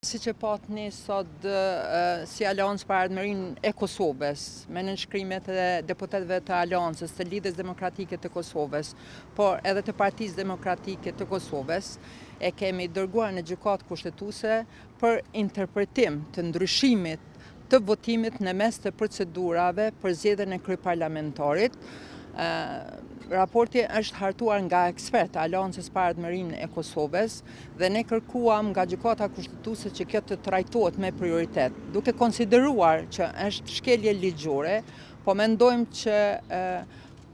Siç e patë ne sot si Aleancë për Ardhmërinë e Kosovës, me nënshkrimet e deputetëve të Aleancës, të Lidhjes Demokratike të Kosovës, por edhe të Partisë Demokratike të Kosovës, e kemi dërguar në Gjykatë Kushtetuese për interpretim të ndryshimit të votimit në mes të procedurave për zgjedhjen e kryeparlamentarit. Raporti është hartuar nga ekspertë të Aleancës për Ardhmërinë e Kosovës dhe ne kërkuam nga Gjykata Kushtetuese që kjo të trajtohet me prioritet, duke konsideruar që është shkelje ligjore, po mendojmë që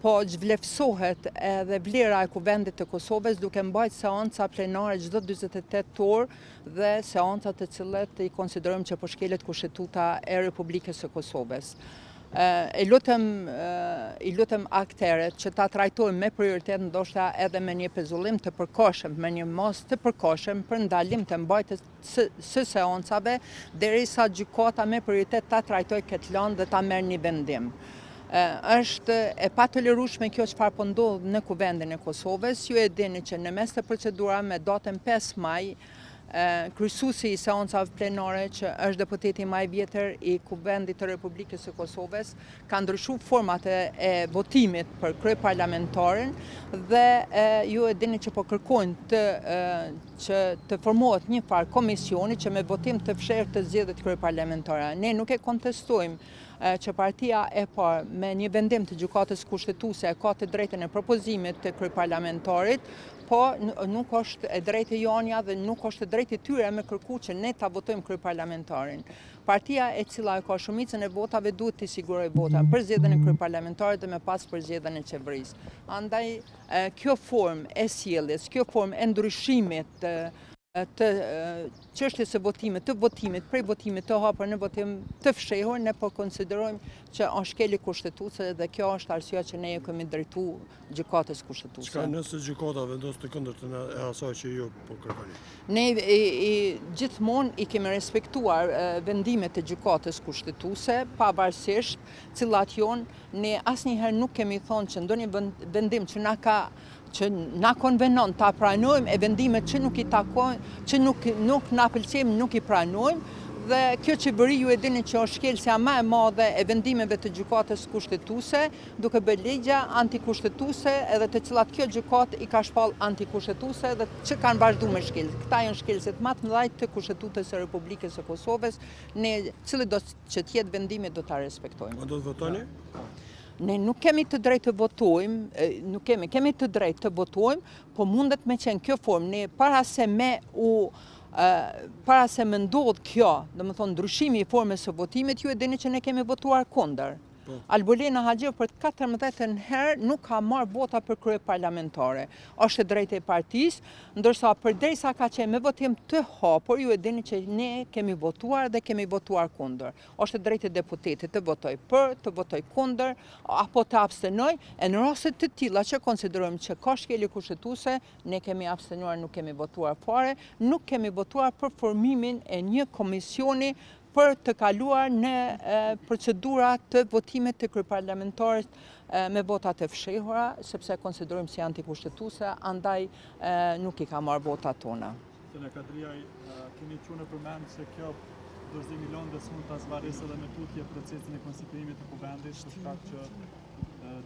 po zhvleftësohet edhe vlera e Kuvendit të Kosovës duke mbajt seanca plenare çdo 48 orë dhe seanca të cilat i konsiderojmë që po shkelet Kushtetuta e Republikës së Kosovës. E lutem, i lutem akterët që ta trajtojmë me prioritet ndoshta edhe me një pezullim të përkohshëm, me një masë të përkohshëm për ndalim të mbajtjes së, së seancave derisa gjykata me prioritet ta trajtojë këtë lëndë dhe ta merr një vendim. Është e patolerueshme kjo çfarë po ndodh në Kuvendin e Kosovës. Ju e dini që në mes të procedurave me datën 5 maj kryesuesi i seancave plenare që është deputeti ma i vjetër i Kuvendit të Republikës së Kosovës, ka ndryshu format e votimit për kryeparlamentarin dhe ju e dini që po kërkojnë të që të formohet një farë komisioni që me votim të fshehur të zgjedhet kryeparlamentari. Ne nuk e kontestojmë që partia e parë me një vendim të gjykatës kushtetuese ka të drejtën e propozimit të kryeparlamentarit, po nuk është e drejtë e jonja dhe nuk është e drejtë e tyre me kërku që ne ta votojmë kryeparlamentarin. Partia e cila e ka shumicën e votave duhet t'i sigurojë vota për zgjedhjen e kryeparlamentarit dhe me pas për zgjedhjen e qeverisë. Andaj kjo formë e sjelljes, kjo formë e ndryshimit të të çështjes së votimit, të votimit, prej votimit të hapur në votim të fshehur, ne po konsiderojmë që është shkelje kushtetuese dhe kjo është arsyeja që ne e kemi drejtu gjykatës kushtetuese. Çka nëse gjykata vendos të kundërtën e asaj që ju po kërkoni? Ne i, i, gjithmonë i kemi respektuar vendimet e gjykatës kushtetuese, pavarësisht cilat jonë, ne asnjëherë nuk kemi thonë që ndonjë vendim që na ka që na konvenon ta pranojmë e vendimet që nuk i takojnë, që nuk, nuk na pëlqejmë, nuk i pranojmë, dhe kjo qeveri ju e dini që është shkelësja më e madhe e vendimeve të gjykatës kushtetuese, duke bërë ligje antikushtetuese edhe të cilat kjo gjykatë i ka shpall antikushtetuese dhe që kanë vazhdu me shkel. Këta janë shkelësit më të mëdhaj të kushtetutës së Republikës së Kosovës, ne cili do që të jetë vendimi do ta respektojmë. A do të votoni? Ne nuk kemi të drejtë të votojmë, nuk kemi, kemi të drejtë të votojmë, po mundet me qenë kjo formë, ne para se me u para se me ndodh kjo, domethënë ndryshimi i formës së votimit, ju e dini që ne kemi votuar kundër. Po. Albulena Haxhiu për 14 herë nuk ka marrë vota për kryeparlamentare. Është e drejtë e partisë, ndërsa përderisa ka qenë me votim të hapur, ju e dini që ne kemi votuar dhe kemi votuar kundër. Është e drejtë e deputetit të votoj për, të votoj kundër, apo të abstenoj, e në raste të tilla që konsiderojmë që ka shkelje kushtetuese, ne kemi abstenuar, nuk kemi votuar fare, nuk kemi votuar për formimin e një komisioni për të kaluar në procedura të votimit të kryeparlamentarit me votat e fshehura, sepse konsiderojmë si antikushtetuese, andaj nuk i ka marrë votat tona. Zonja Kadrijaj, keni qenë në përmend se kjo dorëzim i lëndës mund ta zvarrisë edhe me tutje procesin e konstituimit të kuvendit, për shkak që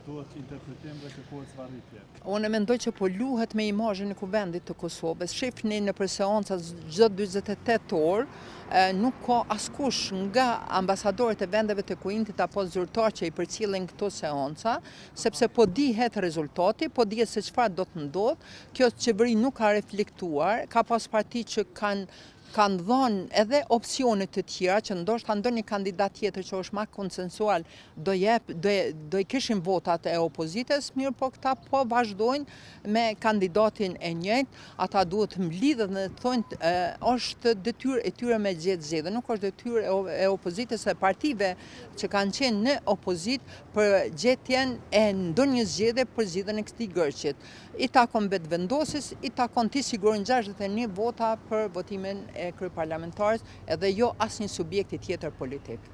duhet interpretim dhe kërkohet zvarritje. Unë mendoj që po luhet me imazhin e kuvendit të Kosovës. Shifni nëpër seanca çdo 48 orë, nuk ka askush nga ambasadorët e vendeve të Kuintit apo zyrtar që i përcjellin këto seanca, sepse po dihet rezultati, po dihet se çfarë do të ndodhë. Kjo qeveri nuk ka reflektuar, ka pas parti që kanë dhënë edhe opsione të tjera që ndoshta ndonjë kandidat tjetër që është ma konsensual do jep do do i kishin votat e opozitës, mirë po këta po vazhdojnë me kandidatin e njëjtë, ata duhet të mblidhen dhe të thonë është detyrë e tyre me gjetë zgjedhje, nuk është detyrë e opozitës e partive që kanë qenë në opozitë për gjetjen e ndonjë zgjedhje për zgjidhjen e këtij ngërçit. I takon Vetëvendosjes, i takon t'i sigurojnë 61 vota për votimin e kryeparlamentarit edhe jo asnjë subjekti tjetër politik.